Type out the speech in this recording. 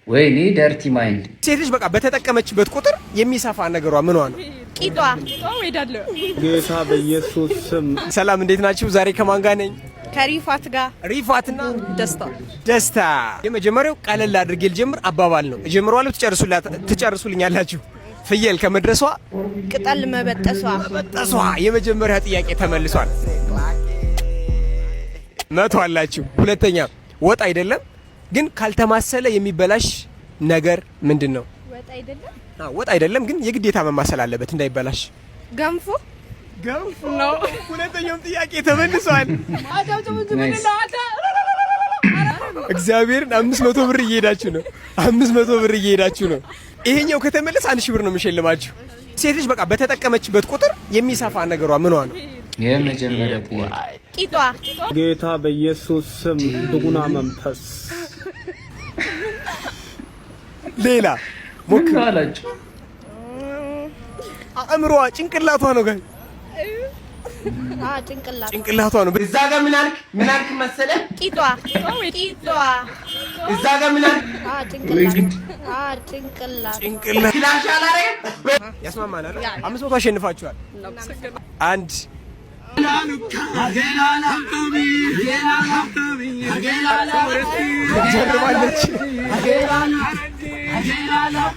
ወይኔ dirty mind። ሴት ልጅ በቃ በተጠቀመችበት ቁጥር የሚሰፋ ነገሯ ምኗ ነው? ቂጧ። ጌታ በኢየሱስ ስም። ሰላም፣ እንዴት ናችሁ? ዛሬ ከማን ጋር ነኝ? ከሪፋት ጋር። ሪፋትና ደስታ። ደስታ። የመጀመሪያው ቀለል አድርጌ ልጀምር፣ አባባል ነው። እጀምረዋለሁ፣ ትጨርሱልኛላችሁ። ፍየል ከመድረሷ ቅጠል መበጠሷ። መበጠሷ። የመጀመሪያ ጥያቄ ተመልሷል። 100 አላችሁ። ሁለተኛ፣ ወጥ አይደለም ግን ካልተማሰለ የሚበላሽ ነገር ምንድን ነው? ወጥ አይደለም። አዎ፣ ወጥ አይደለም ግን የግዴታ መማሰል አለበት እንዳይበላሽ። ገንፎ። ገንፎ ነው። ሁለተኛውም ጥያቄ ተመልሷል። Nice. እግዚአብሔርን 500 ብር እየሄዳችሁ ነው። 500 ብር እየሄዳችሁ ነው። ይሄኛው ከተመለሰ 1000 ብር ነው የምሸልማችሁ። ሴት ልጅ በቃ በተጠቀመችበት ቁጥር የሚሰፋ ነገሯ ምኗ ነው? የመጀመሪያ ጥያቄ። ቂጧ። ጌታ በኢየሱስ ስም ብጉና መንፈስ። ሌላ ምን ሞክር። አላችሁ? አእምሮዋ፣ ጭንቅላቷ ነው ጋር። ጭንቅላት። ጭንቅላቷ ነው። እዛ ጋር ምን አልክ? ምን አልክ መሰለህ? ቂጧ፣ ቂጧ። እዛ ጋር ምን አልክ? ጭንቅላት፣ ጭንቅላት። ጭንቅላት። ክላሽ አላረገም። ያስማማናል። 500 አሸንፋችኋል። አንድ ጀርባለች።